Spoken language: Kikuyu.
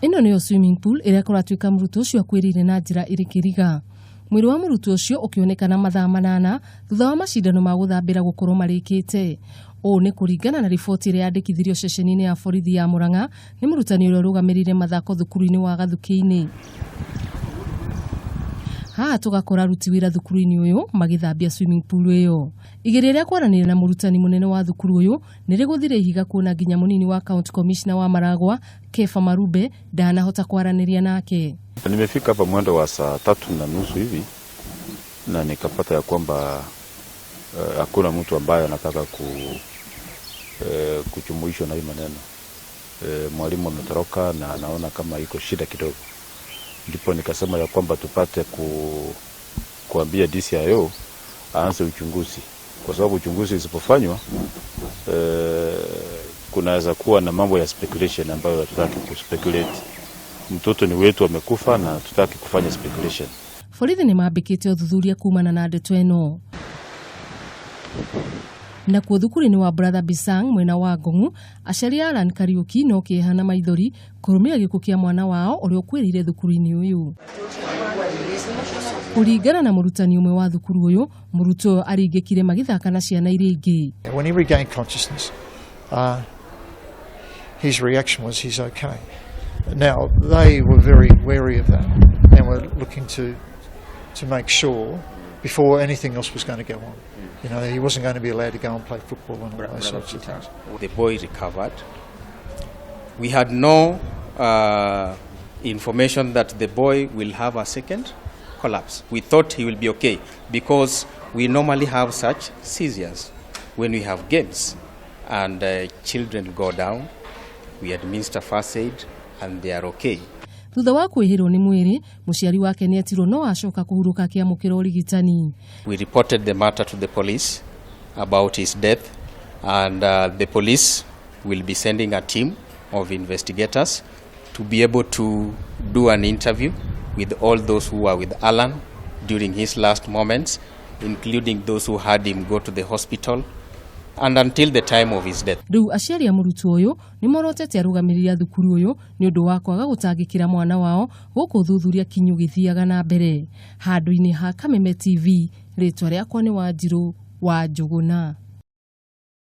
Ĩno nĩyo swimming pool ĩrĩa kũratuĩka mũrutwo ũcio akuĩrĩire na njĩra ĩrĩ kĩriga. Mwĩrĩ wa mũrutwo ũcio ũkĩonekana mathaa 8 thutha wa macindano ma gũthambĩra gũkorwo marĩkĩte. Ũũ nĩ kũringana na riboti ĩrĩa yandĩkithirio ceceni-inĩ ya borithi ya Murang'a nĩ mũrutani ũrĩa ũrũgamĩrĩire mathako thukuru-inĩ wa Gathukĩ-inĩ. Haha tũgakora aruti wĩra thukuru-inĩ ũyũ magĩthambia swimming pool ĩyo. Igeria rĩa kwaranĩria na mũrutani mũnene wa thukuru ũyũ nĩ rĩgũthire ihiga kuona nginya mũnini wa county commissioner wa Maragwa Kefa Marube ndanahota kwaranĩria nake. Nimefika hapa mwendo wa saa 3:30 hivi na nikapata ya kwamba hakuna mtu ambaye anataka kuchumuishwa na hii maneno. Mwalimu ametoroka na anaona kama iko shida kidogo. Ndipo nikasema ya kwamba tupate kuambia DCIO aanze uchunguzi, kwa sababu uchunguzi usipofanywa kunaweza kuwa na mambo ya speculation ambayo hatutaki kuspeculate. Mtoto ni wetu amekufa na hatutaki kufanya speculation. Borithi nĩ mambĩkĩte ũthuthuria kumana na ndeto ĩno. Nakuo thukuru-inĩ wa Brother Bisang mwena wa Ngong'u, aciari a Alan Kariuki no kĩeha na maithori kũrũmĩrĩra gĩkuũ kĩa mwana wao ũrĩa ũkuĩrĩire thukuru-inĩ ũyũ. Kũringana na mũrutani ũmwe wa thukuru ũyũ, mũrutwo ũyũ aringĩkire magĩthaka na ciana iria ingĩ. When he regained consciousness, his reaction was he's okay. Now, they were very wary of that and were looking to make sure before anything else was going to go on. You know, he wasn't going to be allowed to go and play football and all those sorts of things. The boy recovered. We had no information that the boy will have a second collapse. We thought he will be okay because we normally have such seizures when we have games and children go down. We administer first aid and they are okay. Thutha wa kwĩhĩrwo nĩ mwĩrĩ, mũciari wake nĩ etirwo no acoka kũhurũka akĩamũkĩra ũrigitani. We reported the matter to the police about his death, and the police will be sending a team of investigators to be able to do an interview with all those who were with Alan during his last moments, including those who had him go to the hospital and until the time of his death. Rĩu aciari a mũrutwo ũyũ nĩ morotete arũgamĩrĩri a thukuru ũyũ nĩ ũndũ wa kwaga gũtangĩkĩra mwana wao gũkũ ũthuthuria kinyu gĩthiaga na mbere. Handũ-inĩ ha Kameme TV, rĩtwa rĩakwa nĩ Wanjirũ wa Njũgũna.